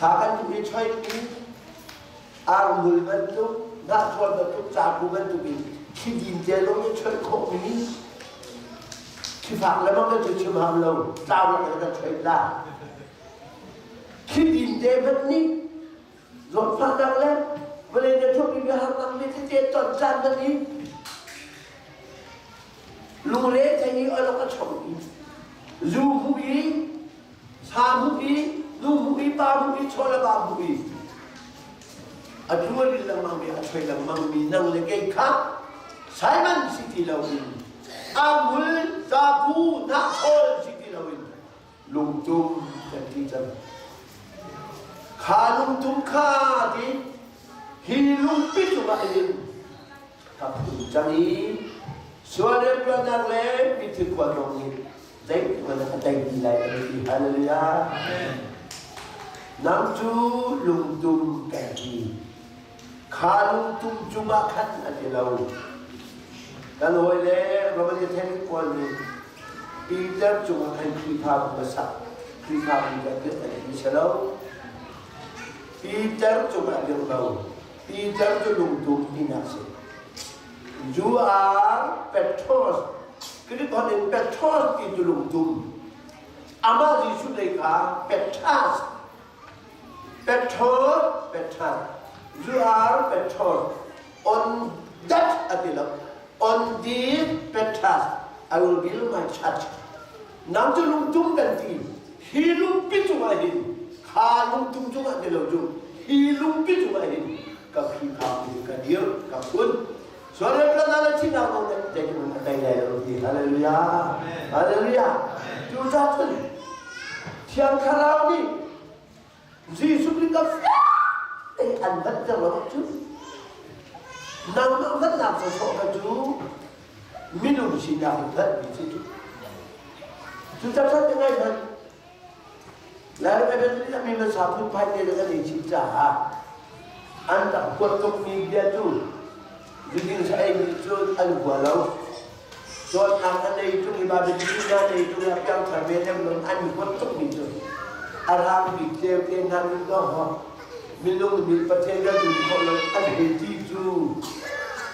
Sa kan duh i choi i armul bantuk, hnahchual bantuk, caku bantuk in thidin te lawng i choih khawhmi thifak lemang kan cu chim hau lo, tlau lak kan choih la. Thidin te hmanh nih zawtfahnak le vawlei na thup i biaharnak mi tete ton caan hmanh i lungre thei i olok a chong i zu hmuh i sa hmuh i nu hmuh i pa hmuh i chaw le va hmuh i a tlu a rin lengmang mi a choi lengmang mi nang le kei kha Simon si ti loin amul zaku hnahchawl si ti loin lungtum kan ti cang. Kha lungtum kha ti hi lungpi cungah hin ka phun cang i sual rianṭuannak le mithi khua zong nih zeihmanh a tei ti lai lo ti. Hallelujah. Nang cu lungtum kan ti. Kha lungtum cungah khan a ti lo. Kan hawile Roman Catholic pawl nih Peter cungah khan Khrihfabu ka sak. Khrihfabu ka dirh an ti si lo. Peter cungah dirh lo. Peter cu lungtum tinak si. You are Petros. Greek holh in Petros ti cu lungtum. Amah Jesuh lei kha Petras. Petros, Petras. You are Petros. On that a ti lo. On this Petras, I will build my church. Nang cu lungtum kan ti. Hi lungpi cungah hin, kha lungtum cungah ti lo cu, hi lungpi cungah hin ka Khrihfabu ka dir, ka phun. Sual ka na le thihnak kong nih zeitin a tei lai lo ti. Hallelujah. Hallelujah. Cu cun Thiang Thlarau nih Jesuh Khrih ka te an vat lo cu nangmah vatnak sawsawh kha cu minung sinak in vat mi si cu. Cu chan te ngai hmanh Lai ram mi hmasa phunphai te le kan ei chih caah an rak huat tukmi bia cu zuding sa ei mi cu an hua lo. Dawtnak an ei tung i barbecue hna an ei tung i a piangthar ve lem lo an huat tukmi cu a rang bik ceu te hna nih dawh minung nih Pathian kan zum khawh lo an hei ti cu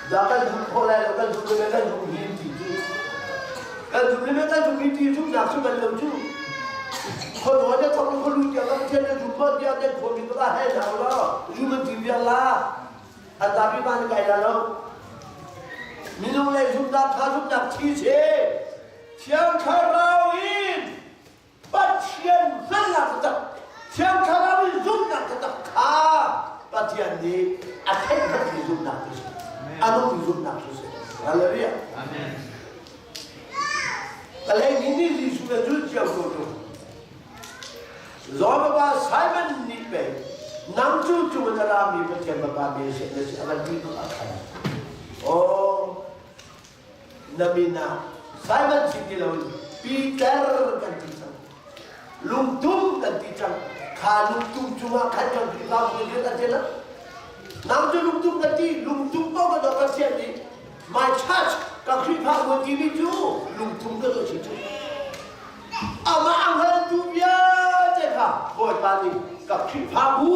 dah kan zum khawh lai lo kan zum le kan zum hi ti cu kan zum le kan zum hi ti zumhnak cu kan lo cu khuaduan na thok khualu tiang kan Pathian na zum ma tiang nan khuami ka ba hei hau lo zum an ti vial la an zapi ma na kai la lo minung lei zumhnak tha zumhnak thi che Thiang Thlarau in Pathian hngalhnak taktak, Thiang Thlarau in zumhnak taktak kha Pathian nih a theihhngalhmi zumhnak cu si. A nungmi zumhnak cu si. Hallelujah. Amen. Kalei ni nih Jesuh le zul cio ko tu. Zaw baba Simon nih pei nang cu cung in a rami Pathian baba me si na si a van ti tu a khan. Oh, na min ah Simon si ti loin Peter kan ti cang. Lungtum kan ti cang. Kha lungtum cungah khan kan Khrihfabu nih rian an ṭuan. Nang cu lungtum kan ti, lungtum ko kan kan sian nih my church ka Khrihfabu timi cu lungtum ka do si cu. Amah a hngaltu vialte kha Bawipa nih ka Khrihfabu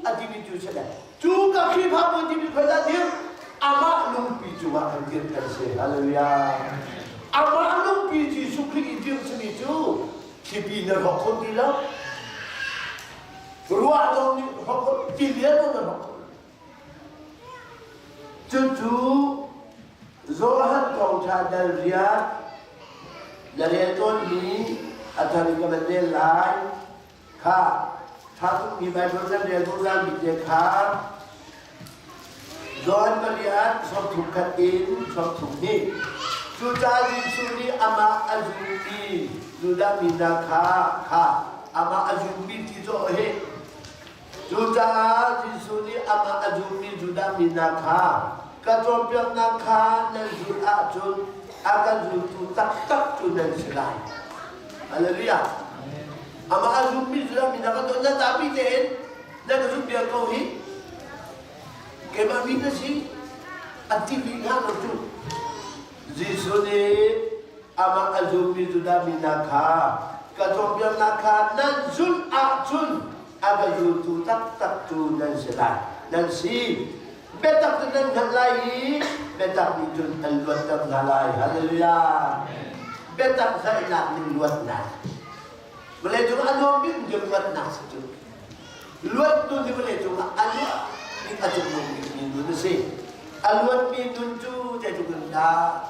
a timi cu si le Cu ka Khrihfabu timi khoi dah dir? Amah lungpi cungah kan dir kan si. Hallelujah. Amah lungpi Jesuh Khrih i dir simi cu thipi na rawk kho ti lo. Ruah zong nih rawk kho ti lian zong na rawk kho. Cucu Johan thawngṭha dal riat na rel tawnmi a thar in ka van rel lai. Kha ṭha tukmi Baibal kan rel zungzalmi te kha Johan pariat sawmthum khat in sawmthum hnih. Cucaah Jesuh nih amah a zummi Judah mi hna kha kha amah a zummi ti cu a heh. Cucaah Jesuh nih amah a zummi Judah mi hna kha ka cawnpiaknak kha nan zulh ahcun a ka zultu taktak cu nan si lai. Hallelujah. Amah a zummi cu mi na kan na zapi tein na ka zumh bia ko hi. Keimah mi na si. An ti rih hna lo cu. Jesuh nih amah a zummi Judah mi hna kha ka cawnpiaknak kha nan zulh ahcun. A ka zultu taktak cu nan si lai. Nan si. Biatak cu nan hngalh lai i biatak nih cun an luatter hna lai. Hallelujah. Biatak hngalhnak nih luatnak. Vawlei cung a nuam bik cu luatnak si cu. Luat nun hi vawlei cung ah a nuam bik a cungnung bikmi nun a si. A luatmi nun cu zeitluk in dah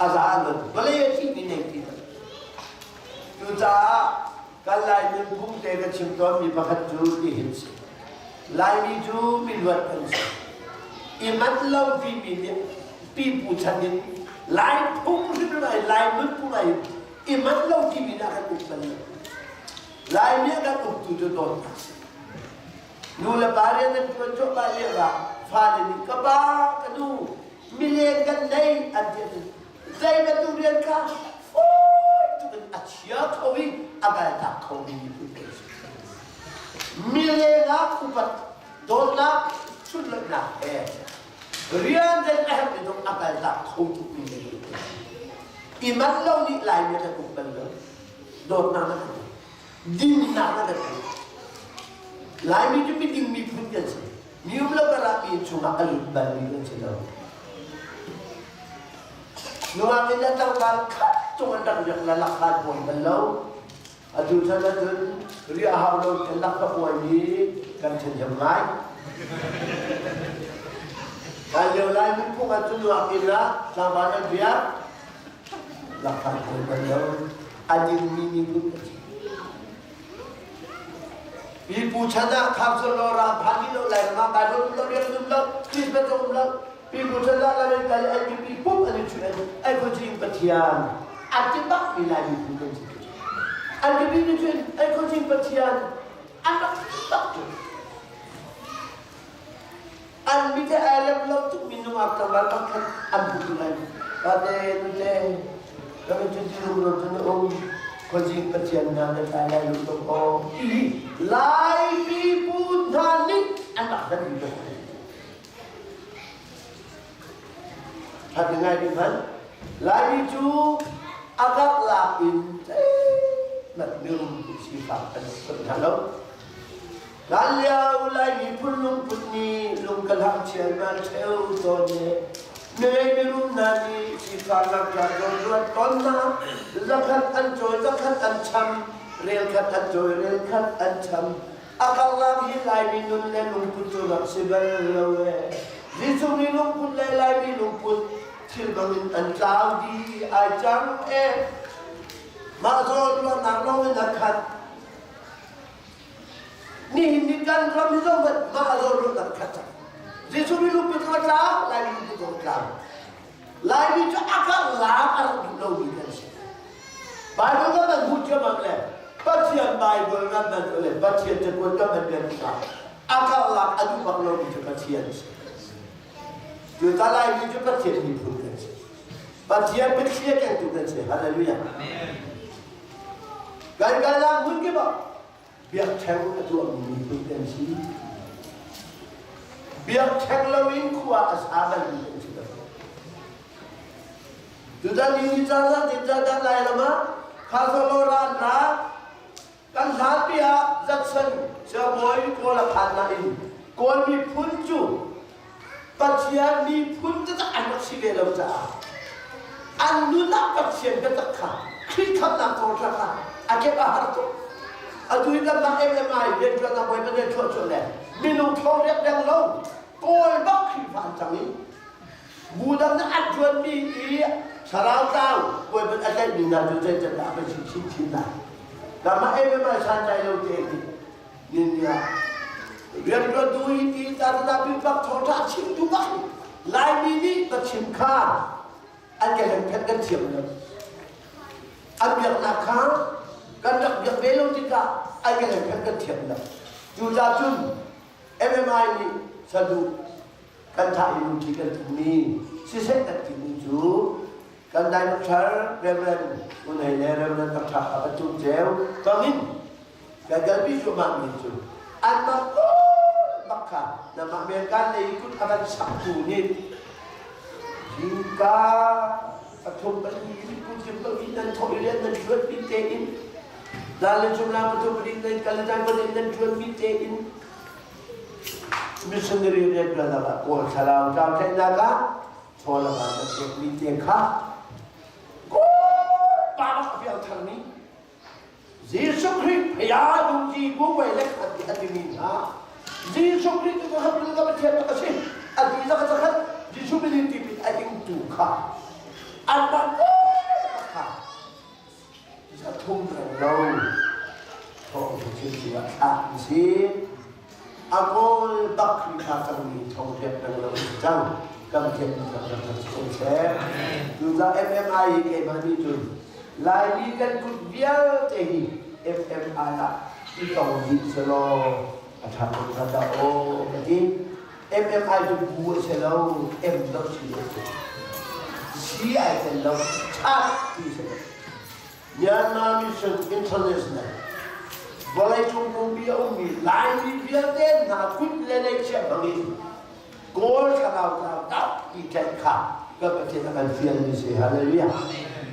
a za a luat. Vawlei a thihmi nei ti lo. Cucaah kan Lai nunphung te ka chim tawnmi pakhat cu tihin si. Laimi cu miluat kan si. I manh lo timi nih pipu chan in Lai phung hrim lai, Lai nunphung ai i manh lo timi nih a kan uk bal lo. Laimi a kan uktu cu dawtnak si. Nu le pa rian an ṭuan cuahmah lio ah fale nih ka pa, ka nu, mileng kan nei an ti ahcun zei bantuk rian kha fawi tuk in a chia kho i a kaltak khomi miphun kan si. Mileng ah upat dawtnak sunlaihnak he rian zei a herh mi zong a kaltak kho tukmi miphun kan si. I manh lo nih Laimi kan uk bal lo. Dawtnak na kan dinnak na kan Laimi cu miding miphun kan si. Mi um lo karah mi chungah a lut balmi kan si lo. Nungak in a tlangval khat cung an rak riak la lakhan bawi bal lo. Atu chan ahcun riah hau lo in lak ka buai mi kan ṭhenhem ngai. Kai lio lai nunphung ahcun nungak inn ah tlangval an riak lakhan bawi bal lo. A dingmi miphun kan si. Pipu chan ah kham lo ram phan ni lo lai ram ah Bible um lo riak um lo Christmas um lo pipu chan ah lai kai ai pipi pum an i chu ai ko ching Pathian an ti bak mi lai miphun kan si an ti mi chu ai ko ching Pathian an rak bak tu an mi te ai lem lo tuk mi nungak tlangval pakhat an bu lai pate nute kan cu ti rum lo cun um khuazing pathian hna na tlai lai lu tuk aw ti lai pipu hna nih an rak dan mi ko That ngai ding hman Laimi cu agak lak in mat mirum sifak an hna lo Hlan lio Lai miphun lungput nih lung ka hlang chialmal ṭheo tawn i milei mirum hna nih sifaknak ca zawnruat tawnnak zakhat an cawi zakhat an cham relkhat an cawi relkhat an cham a karlak hi Laimi nun le lungput cu rak si bal lo ee Jesuh mi lungput le Laimi lungput thil bangin an tlau dih ai cang ee mah zawnruahnak lawng in a khat Nihin ni kan ram hi zong mah a zawnruahnak khat cang. Jesuh nih lungput a tlau, Laimi lungput zong a tlau. Laimi cu a kan laam a rak duh lomi kan si. Bible kan man hmuh ciammam le Pathian Bible kan man le Pathian cakuat kan man bian tikah a karlak a duh bak lomi cu Pathian si. Cuta Laimi cu Pathian miphun kan si. Pathian biathli a kengtu kan si. Hallelujah. Amen. Kan kalnak hmun kip ah biakṭheng a tuahmi miphun kan si. Biakṭheng loin khua a sa balmi kan si lo. Tutan ni caan ah tin lai lam ah Khasolo ran ra kan hlanpi ah Judson siangbawi Kawl a phan nain Kawl miphun cu Pathian miphun taktak an rak si ve lo caah an nun ah Pathian biatak kha Khrih khamhnak thawngṭha kha a kep a har tuk. Atu hi kanmah MMI rianṭuannak bawipa nih chuah chuah le minung thawng riak deng lo Kawl bak Khrihfa an cang i bu dang nih an ṭuanmi i thlarau tlau bawipa a tlaihmi hna cu zeican dah a kan si chinchin lai. Kanmah MMI santlai lo te nih Ninniah rianṭuantu hi ti tarna bak thawngṭha a chimtu bak Laimi nih ka chim kha an ka hlengphet kan thiam lo. An biaknak kha kan rak biak ve lo tikah an ka hlengphet kan thiam lo. Cucaah cun MMI nih saduh kan thah i lungṭhi kan tummi siseh kan timi cu kan Director Reverend Unhei le Reverend Dr. a kan cung ceu bangin kan kalpi cuahmah mi cu anmah bak kha namah American lei kut a kan saktu nih zingka pathum pali in kut kim lo in nan thawh i rian nan ṭuan pi tein. Zan le chumla pathum pali nan kal zan pali nan ṭuanmi tein missionary rianṭuannak ah Kawl thlarau tlau tlaihnak ah chaw lakah nan pekmi te kha Kawl pa bak a piang tharmi Jesuh Khrih phaya dungci bu wei le khat ti a timi hna Jesuh Khrih cu ka khat ka Pathian ka si a ti zaka zakhat Jesuh bilin tipil a ingtu kha anmah kha Zathum reng lo thawngtha chimtu ah thlah an si. A kawl bak Khrihfa cangmi thawngthiam peng lo si cang. Kan thiam mi thang thang si ko seh. Cucaah MMI hi keimah nih cun Laimi kan kut vialte hi MMI ah i tong dih selaw a ṭha tuk hnga dah aw ka ti. MMI cu bu a si lo, M lo si lo. C ai tel lo, chat ti si lo. Myanmar Mission International vawleicung pumpi a ummi Laimi vialte hna kut le neihchiah hmangin Kawl thlarau tlau tampi tlaih kha kan Pathian a kan fialmi si. Hallelujah.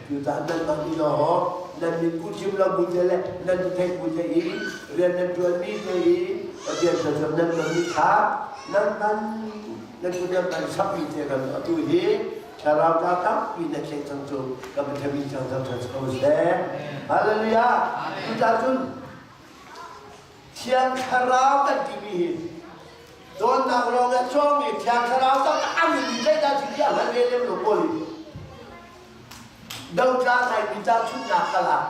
Cucaah nanmah nih law nan mit ku chim lo bu te le nan theih bu te i rian nan ṭuanmi te i Pathian thluachuah nan tonmi kha nan man nan kut nan man sakmi te kan atu hi thlarau tlau tampi na thleh cang cu kan Pathian min cang cang ko seh. Hallelujah. Cucaah cun Thiang Thlarau kan timi hi cawnnak lawng a cawngmi Thiang Thlarau tak a nunmi zeidah si ti a hngal ve lem lo pawl hi dotla ngaimi tahchunhnak kal ah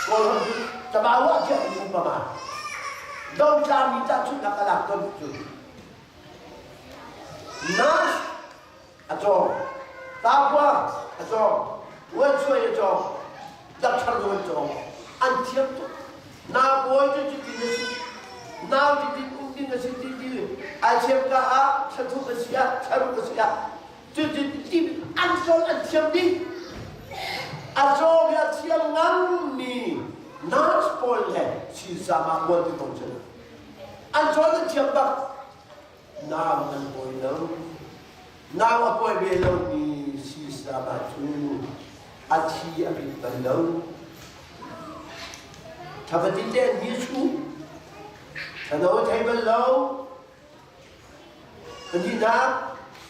Kawlholh cu tabawa tiah an um pama dotla mi tahchunhnak a lak ton cu nurse a cawng tapua a cawng uansuai a cawng dakthar zong an cawng an thiam tuk na bawi cu cutin a si nau titin um ding a si ti ti ai thiam ka ah thla a si ah thlaruk a si ah cutin ti an cawn an thiam ding a cawng i a thiam ngammi nurse pawl le sinsama kuan ti kong cu an cawn an thiam bak Nau an pawi lo. Nau a pawi ve lomi sisama cu a thi a pit bal lo. Thafatin te an ni chu. Thano a thei bal lo. Pahnihnak,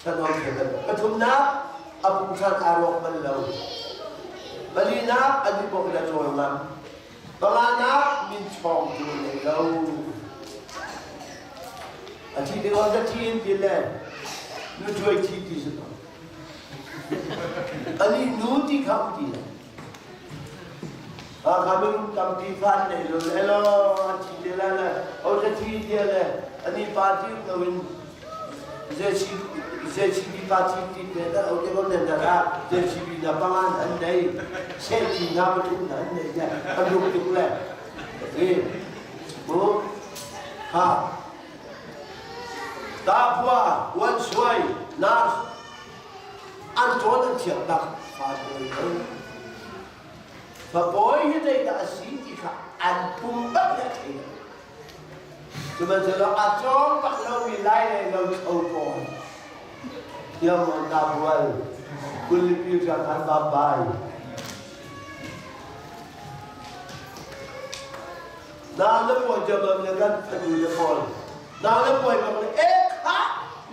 thano a thei bal lo. Pathumnak, a pungsan aa rawk bal lo. Palinak, an i pok in a cawl ngam. Panganak, min chawngtu a nei lo. A thi ding ah ka thi in ti le nu cuai thi ti si ko. Ani nu ti kha um ti le. Kha minung tampi fan nei lo le lo a thi te la le o ta thi ti le ani pa ti um lo in JCB pa thi ti te da o te ko nen da ka JCB na pangan an nei se ti na pathum na an nei ne an ruk tuk le ti mu ha Dapua, Uansuai, Nars, an cawn an thiam bak fa pawi lo. Fa pawi hi zeidah a si ti kha an pum bak le a thei lo. Sihmanhsehlaw a cawng bak lomi lai le lo tho pawl tiang an dapual kullipi ṭang an babai. Na le puai jamam le kan fanu le pawl na le puai bang le e kha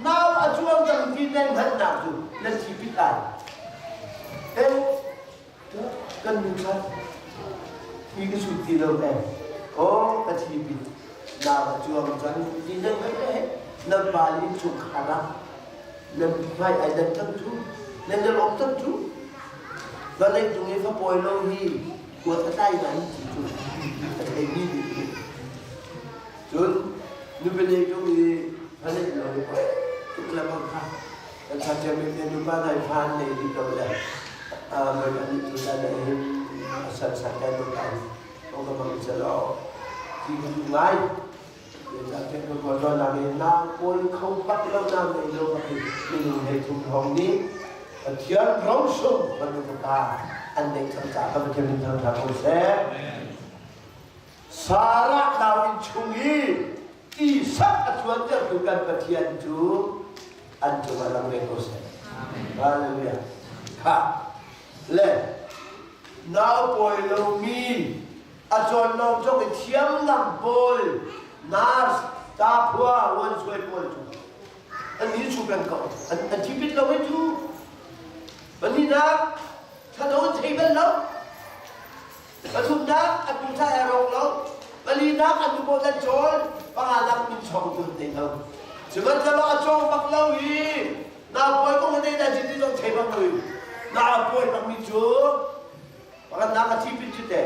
nau a chuang cang ti nan hngalhnak cu nan thi pit lai e kan nu kha hi ka sut ti lo e o ka thi pit nau a chuang cang ti nan hngalh le nan pa le innchungkhar ah nan hmai ai dan cang cu nan i lawm cang cu vawlei cung i fapawi lo hi kuat a tlai ngai ti cu a theimi nih hin cun nupile cung i phalet lo i tuk le bang kha kan thathiam mi nupa nai phan nei rih lo le moi kan nih tu ta le hin a san san kai lo kai ko ka bang chalo ti ka duh ngai na kawl kho bak lo na nei lo bak minung hei thum hong nih Pathian rosung fanu fapa an neih cang caah kan Pathian min thangṭhat ko seh. Sarah nauinn chung i Isak a cuantertu kan Pathian cu an cungah lang ve ko seh. Hallelujah. Kha le nau pawi lomi. A cawn lawng cawk i thiamnam pawl, nurse, taphua, uansuai pawl cu an ni chu peng ko. An thi pit lo i cu. Pahnihnak, thano an thei bal lo. Pathumnak, an pumsa he rawk lo. Palinak, an nupawl an cawl. Panganak, min chong tu an thei lo. Sihmanhsehlaw a cawng bak lo i naupawi kong he dai ti zong thei bak lo i naupawi bakmi cu pakhatnak a thi pit cu te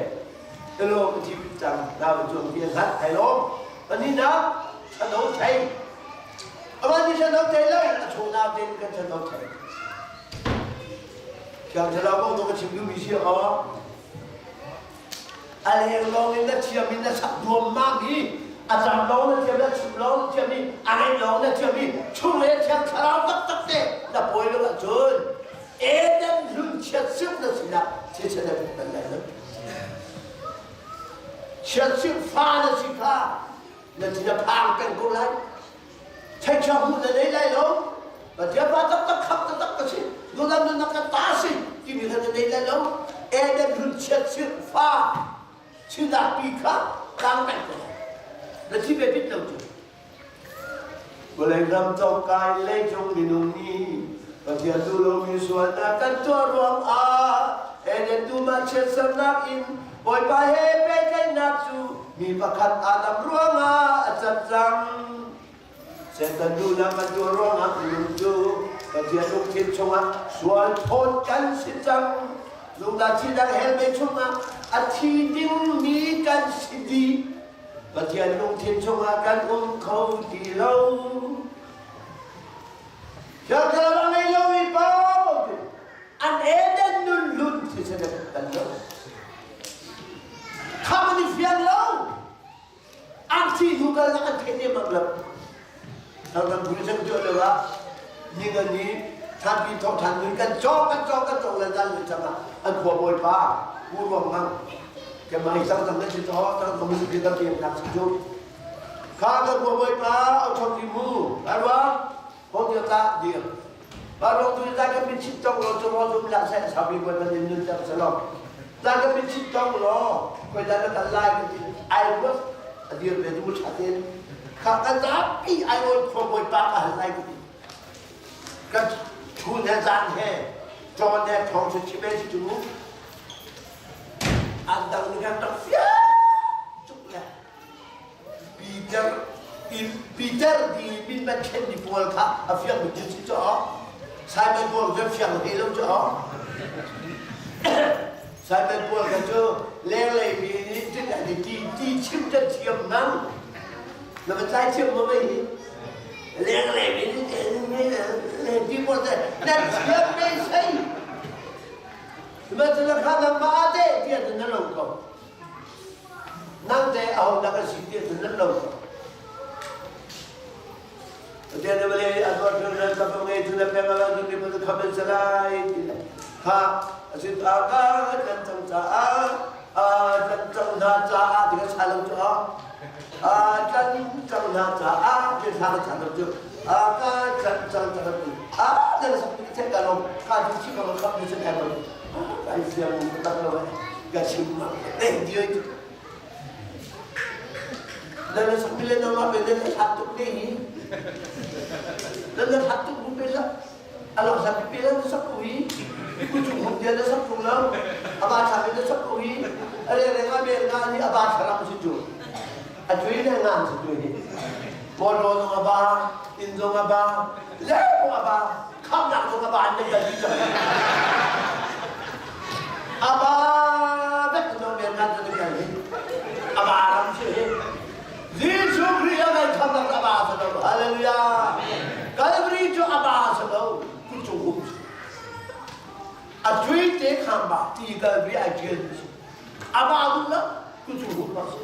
elo ka thi pit cang nau ka cuang ti a hngalh ai lawm. Pahnihnak, thano thei. Amah nih thano thei lo, a chung nau tein kan thano thei. Thiang Thlarau kong tu ka chim duhmi si aw. A leng lawng in na thiam in na sak duammam i a cam lawng na thiam, na chim lawng na thiam i a ngeih lawng na thiam i chung le Thiang Thlarau taktak te na pawi lo ahcun Eden hlun chiatserh na sinah thilchiat na pek bal lai lo. Chiatserh fa na si kha na thin a phang peng ko lai. Theihṭha hmuh na nei lai lo. Pathian fa taktak khap taktak ka si. Nunam nunnak ka ta si timi kha na nei lai lo. Eden hlun chiatchirh fa chinak pi kha tlang peng ko lai. Na thi ve bit lo cu. Vawlei ram congkai leicung minung nih Pathian duh lomi sualnak kan tuah ruangah Eden dum ah chiatsernak in Bawipa he pehtlaihnak cu mi pakhat Adam ruangah a cat cang. Satan duhnak kan tuah ruangah minung cu Pathian lungthin chungah sual phawt kan si cang. Lungdah thihnak hell mei chungah a thi dingmi kan si dih. Pathian lungthin chungah kan um kho ti lo. Thiangthlarau a ngei lomi paoh cu an Eden nun hlun thisen a kan lo. Kham an i fiang lo. An thi hnu kal an theih ne bak lo. Thangthang phun sem tu lo ah ning an ni thanpi thong than nun kan cawng kan cawng kan cawng le dan le chang ah an khua bawipa pu ruang mang ke mai sang tang kan si to tang tong si kan pian nak si cu kha kan khua bawipa au thong ti mu arwa hong ti ta dir ba rong tu ta kan min chit tong lo chu ro zum lak sai sa bi ko nan nun ter salo ta kan min chit tong lo koi da na kan lai kan ti ai was a dir ve du tha ten kha kan zapi ai ol khua bawipa ka hal lai ka ti kan chun he zan he John he thong chu chime si cu an dang ni kan tak fia cuk le Peter in Peter di min man khen mi pawl kha a fiang mi si cu Simon Paul cu fiang hlei lo cu Simon Paul kha cu lenglei mi nih cun an i ti ti chim can thiam nang na va tlai thiam ma mei hi lenglei mi nih ti pawl te nan thiam mei sei Sihmanhsehlaw kha nangmah ah teh tiah cun na lo ko. Nang teh aho dah ka si tiah cun nan lo ko. Pathian nih vale a tuar thil nan ka ngei cu na peng ala tu ni pa kham in salai ti le kha asin a ka kan cang caah a kan cang hna caah ti ka sa lo cu a a kan cang hna caah ti sa ka cang lo cu a ka kan cang cang ti a dan sak ti thek ka lo ka ti chi ka khap ni chen ai ai siang ka tak lo ka chim ma eh dia itu dan sak bile nama pe dan hat tuk ne hi dan hat tuk bu pe la alok sak pe la sak ko hi ku chung hum dia sak ko lo aba tha pe sak ko hi are re nga be nga ni aba tharam si chu a chui le ngan si tu hi motor zong a ba inn zong a ba le kong a ba khamnak zong a ba an kan dih cang a ba vek no men ngan tu kan hi a ba ram si hi Jesuh Khrih a kan khamnak a ba sa lo hallelujah Calvary cu a ba sa lo ku cung um a chui te kham ba ti Calvary ai tial mi si a ba duh lo ku cung hum bak si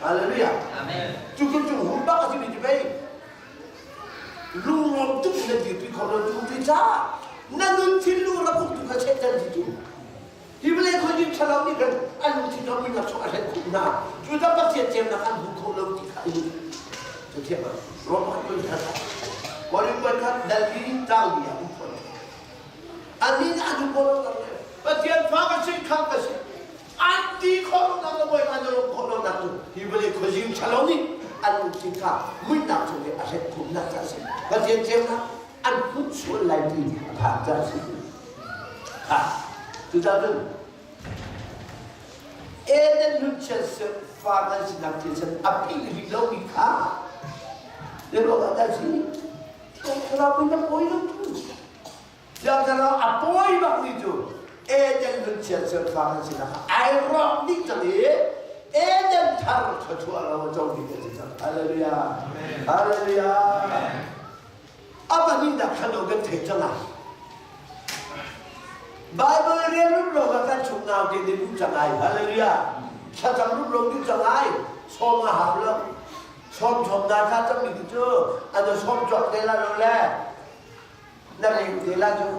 hallelujah amen cu ku cung hum bak a si mi ti pei lungrawm tuk na dirpi kho lo tu ti ca na nun thinlung rak uk tu kha chetan ti tu hi vawlei khuazing ṭhalo nih khan an lungthin ram minak chung a hlen khum hna cu ta Pathian ceunak an hmu kho lo ti kha in cu thiam ah Roma kun khat Korin kuan khat dal li tang li ah um fawn anin an um lo Pathian fa ka si kham ka si. An ti khawh lonak le Bawipa na lawmh khawh lonak cu hi vawlei khuazing ṭhalo nih an lungthin kha muihnak chung i a hrek khumnak ca a si. Pathian ceunak an hmuh sual lai ti a phan ca a si. Ha, cucaah cun Eden hlunchiat fa kan sinak thil san a pih rih lomi kha zeiruang ah dah si? Thlarau in a pawi lo tu. Siangthlarau a pawi bakmi cu Eden hlunchiat fa kan sinak ai rawk dih cang i Eden thar thluachuah lo a comi kan si cang. Hallelujah. Hallelujah. A pahnihnak khan kan thei cang ah Bible rel rumro ka kan chung nau te ne duh cang ai. Hallelujah. Thlacam rumro duh cang ai. Sawm a hau lo. Sawm sawm na tha cang mi cu an sawm cawk te la lo le na reng te la cu.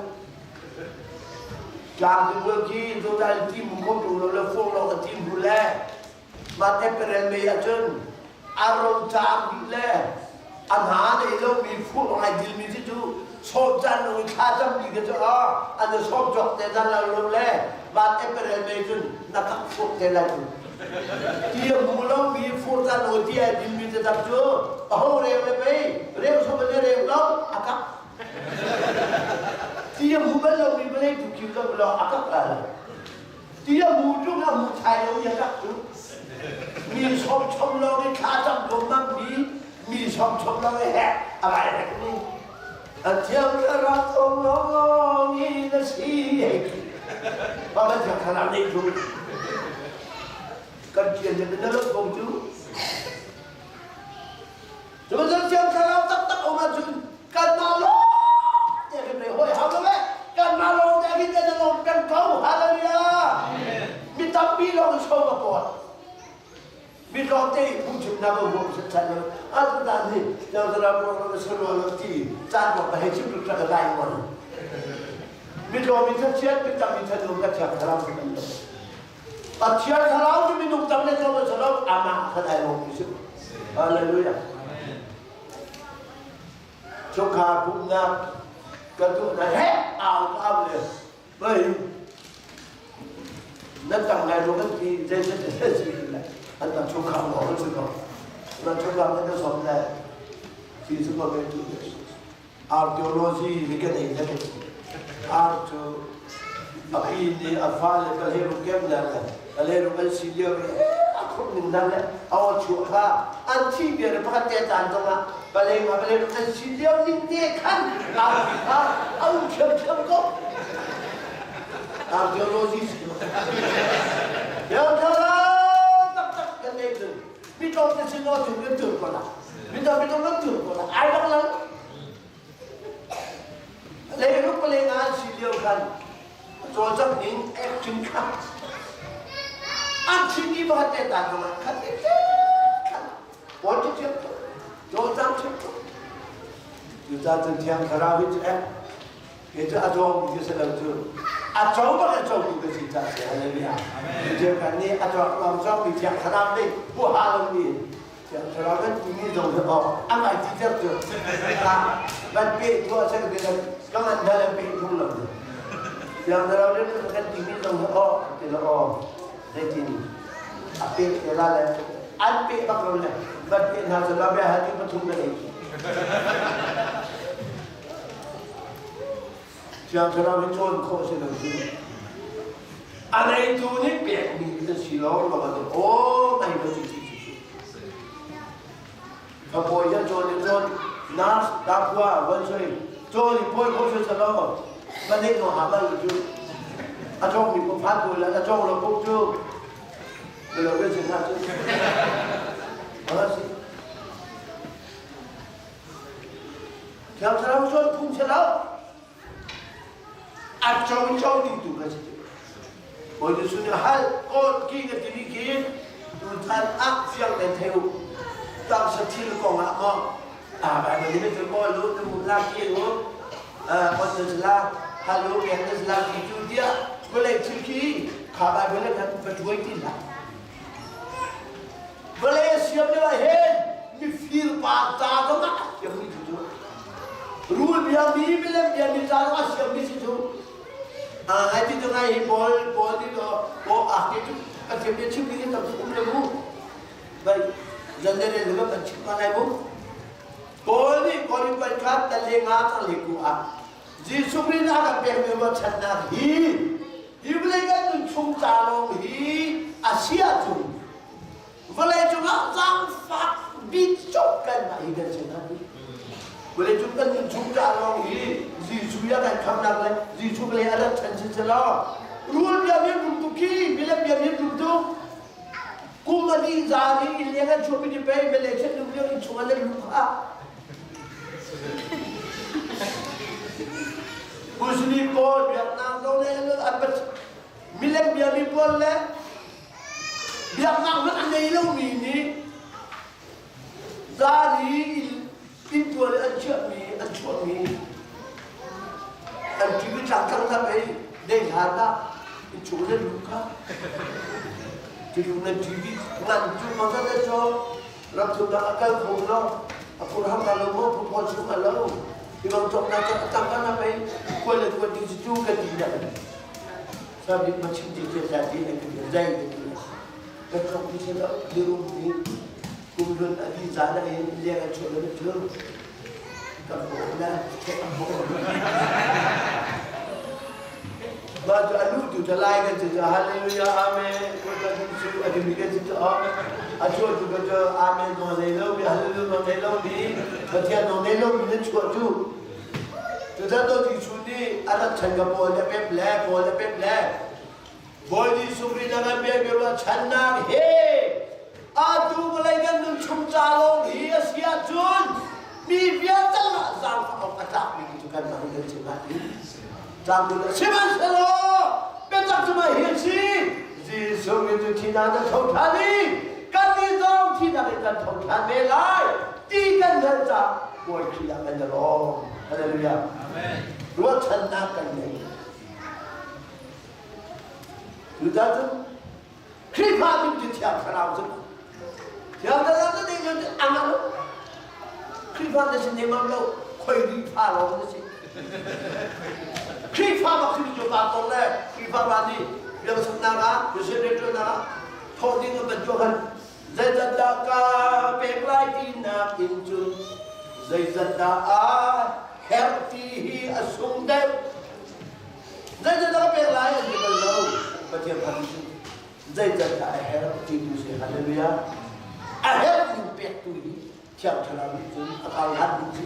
Tlang tu bual khi total tim ko tu lo le fong lo ka tim bu le mah te perel mei ahcun a ro caang dih le a hna nei lomi fur ai dilmi si cu sawm caan lo i thla cammi kha cu a an i sawm cawk te dan lo lo le mah te perel mei cun na kak fur te lai cu ti a hmu lomi fur caan lo ti ai dilmi te tak cu a ho reu le pei reu som le reu lo a kak ti a hmu bal lomi vawlei tu khiu lo lo a kak la lo Ti a mu ṭung a mu thai lo i a kak cu. Mi sawmchom lawng i thla cam lawmmam mi, mi sawmchom lawng i hek a vai hek mi. A thiang thlarau thawng lawng in na si hei ti. Mah kan thiang thlarau nih cu kan ṭian le na lo ko cu. Cu bantuk thiang thlarau taktak um ahcun kanmah lawng te kan rei hawi hau lo eh. Kanmah lawng te hin kan lawm peng ko. Hallelujah. Mi tampi lawng in show ka pawl. Mi tlawmte i phungchimnak a huam setsai lo. Atu dan hi thiang thlarau ruang lo si rua lo ti caan bak ka hei chim tuk ka dai ngol. Mi tlawm in thachiat, mi tam in thatum ka thiang thlarau ka kan lo. Pathian thlarau cu minung tam le tlawm a si lo, amah kha dai lawng si. Hallelujah. Chungkhar pumhnak kan tuah hna he au ka au le bai nan tang lai lo kan ti zei zei zei si le an tang chungkhar lo an si ko nan chungkhar nan som le si si ko ve tu Archaeology hi kan ei le ar cu a pi nih a fale paleru kem le paleru an si lio i a khumh ning dang le a aw chuah kha an thi bia le pakhat te caan zong ah paleng a paleru an si lio ning te khan arpi kha a um ṭhiamṭhiam ko. Archaeology si taktak kan nei cun mi tlawm te sin aw cung kan tur ko la mi tlawm mi tlawm kan tur ko la ai bak lo Leiruk le nga si lio khan cawlcangh ning acting kha an thimi pakhat te ta zong ah khat te khan politics thiam tuk cawlcang thiam tuk cucaah cun thiang thlarau hi cu eh kei cu a cawng mi cu si lo cu a co bak a co tu ka si ca si hallelujah cu kan nih a cawk lawng cawk mi thiang thlarau nih huaha lo mi Thlarau kan timi zong hi awk a ngai ti ter cu van pe tuah sek ti le ka ngan hna le pe thung lo Thiang Thlarau le kan timi zong hi awk ti le aw zeitin a pe te la le an pe bak lo le van pe hna cu la bia hal ti pathum ka nei Thiang Thlarau hi cawn khawh si lo cu. A neitu nih pekmi na si lo lo an aw ngai lo si si si. Ka pawi hian cawn in cawn nurse dakhua van soi cawn i pawi kho si lo va nei no ha bal cu a cawng mi pum phan pawi la a cawng lo pum cu lo ve sin ha cu. Si. Thiang Thlarau cawn phung si lo. A co co ding tu kha si. Bawi Jesuh nih hal kawl ki ka timi khi tuchan ah fiang ten thei u. Taksa thil kong ah maw a Bible nih cun maw lu na mu la ki lu on na la hal lu keng na la ki cu tiah vawlei thil khi kha Bible le khan va tuai ti hlah. Vawlei a siam lio ah hin mifir pa ca zong ah a siammi cu cu rul bia mi milem bia mi ca zong ah a siammi si cu. Ai ti tu ngai hi pawl pawl ti to pawl ah ti tu Pathian bia chim ding tam tuk um le mu. Bai zan le le le kan chim pa lai mu. Paul nih Korin kha tal le nga tal le ku ah Jesuh Khrih nih a kan pekmi ruahchannak hi hi vawlei kan nun chung ca lawng hi a si ahcun vawlei cungah zaangfak bik cuk kanmah hi kan si hna. Vawlei cung kan nun chung ca lawng hi Jesuh i a kan khamnak le Jesuh vawlei a rat ṭhan siselaw rul bia mi rum tuk khi milem bia mi rum tuk kum a dih zan i inn leng an chuahpi ti pei Malaysia lung lio inn chung an luh kha Muslim pawl biaknak zong le an milem biami pawl le biaknak hmanh a nei lomi nih zan i inntual an chiahmi an chuahmi an TV tlangtlang na pei dei hlan ah innchung nan luh kha tilung nan TV ngan cu masa le cho Ramthumnak a kal kho lo, a phurham hna lo maw, phuphaw chung a lo. Hi bang cawknak cu a tang ah pei kual le kual ding cu ka ti dah. Sabik ma chim ti te sa ti na kan zai ka ti. Kan cawk ti se lo, mirum nih kumhlun a di zan a in leng a chuah lo cu. Kan bawh na, kan bawh. Mah cu a luh tu cu lai kan si cu hallelujah amen Bawipa Jesuh a timi kan si cu a chuah tu cu amen nawl nei lomi hallelujah nawl nei lomi Pathian nawl nei lomi nan chuah cu cucaan to Jesuh nih a rat chan ka pawl le pep le pawl le pep le Bawi Jesuh Khrih na kan pekmi ruahchannak he atu vawlei kan nun chung ca lawng hi a si ahcun mi vialte lah zaangfah awk a tlakmi cu kan mah kan si hnga ti tlangdul a sihmanhsehlaw biatak cu mah hi a si Jesuh Khrih cu thihnak na tho ṭhan i kannih zong thihnak in kan tho ṭhan ve lai ti kan hngalh caah Bawi Khrih ah kan i lawm. Hallelujah. Amen. Ruahchannak kan ngei. Cucaah cun Khrihfa ding cu Thiang Thlarau cu Thiang Thlarau cu nih cun a ngah lo. Khrihfa na si nemam lo, khoi Khrihfa lawng na si. Khrihfa bak si cu pa tong le Khrihfa pa nih biakchaknak ah, mission rianṭuannak ah thawh ding an van tuah khan zeizat dah ka pek lai tinak in cun zeizat dah a herh ti hi a sung deuh. Zeitindah ka pek lai an ti bal lo. Pathian kha cu zeicahdah a herh ti tu si. Hallelujah. A herh ning pek tu hi Thiang Thlarau nih cun a kau hlan ding si.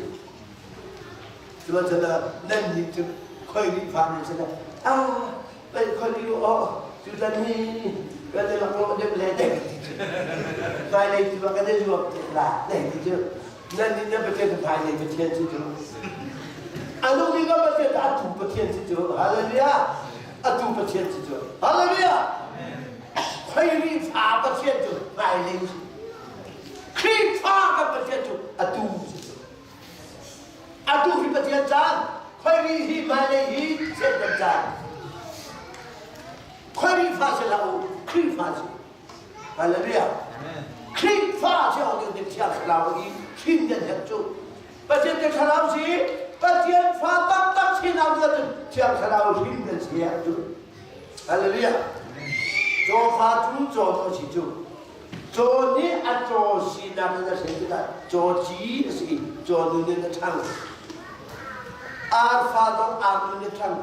Cucaah nan nih cu khoi nih fa nih cun ah pei khoi li o cu tan hi kan i lak lo dem le dek ti cu. Hmailei tu ah kan i zuam te la dek ti cu. Nan nih nan Pathian cu hmailei Pathian si cu. A nung mi kan Pathian cu atu Pathian si cu. Hallelujah. Atu Pathian si cu. Hallelujah. Khuairi fa Pathian cu hmailei si. Khrihfa kan Pathian cu atu si cu. Atu hi Pathian caan, khuairi hi hmailei hi Satan caan. Khuairi fa si hlah u, Khrihfa si. Hallelujah. Khrihfa si awk ding Thiang Thlarau i hrin nan herh cu. Pathian te Thlarau si Pathian fa taktak sinak cu Thiang Thlarau hrin nan si herh cu. Hallelujah. Caw fa cu caw to si cu. Caw nih a caw sinak in a hrin tikah caw ci a si. Caw nun in a ṭhang. Ar fa zong ar nun in a ṭhang.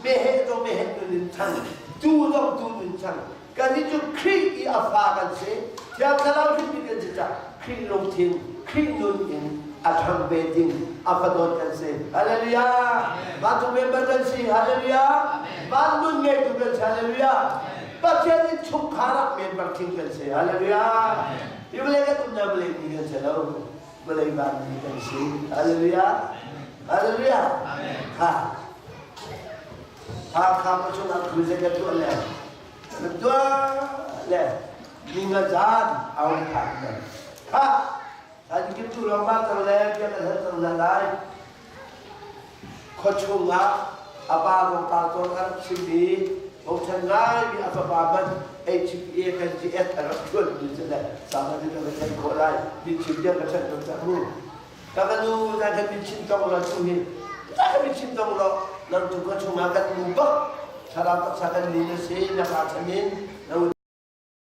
Meheh zong meheh nun in ṭhang. Tuu zong tuu nun ṭhang. Kannih cu Khrih i a fa kan si. Thiang Thlarau hrinmi kan si caah Khrih lungthin, Khrih nun in a ṭhang ve ding a fadawt kan si. Hallelujah! Vancung member kan si. Hallelujah! Van nun ngeitu kan si. Hallelujah! Pathian in chungkhar ah member thing kan si. Hallelujah! Hi vawlei kan umnak vawlei mi kan si lo. Vawlei van mi kan si. Hallelujah! Hallelujah! Ha! Hakha pa chungah thu zei ka tuah le na tuah le ninga zan au phan le kha than kim tu lawng ma cang le bia kan hal cang na lai khua chungah a pa rong pa tawn a rak chim i bochan ngai mi a fapa man HPA kan GS a rak thuan mi cu le sama ni ka chan khawh lai min chim dia ka chan tong cang mu Ka kanu na kan min chim tong lo tu hi na kan min chim tong lo nan tu ka chungah kan nu bak. Thlarau taksa kan nun a si, na pa chamin na.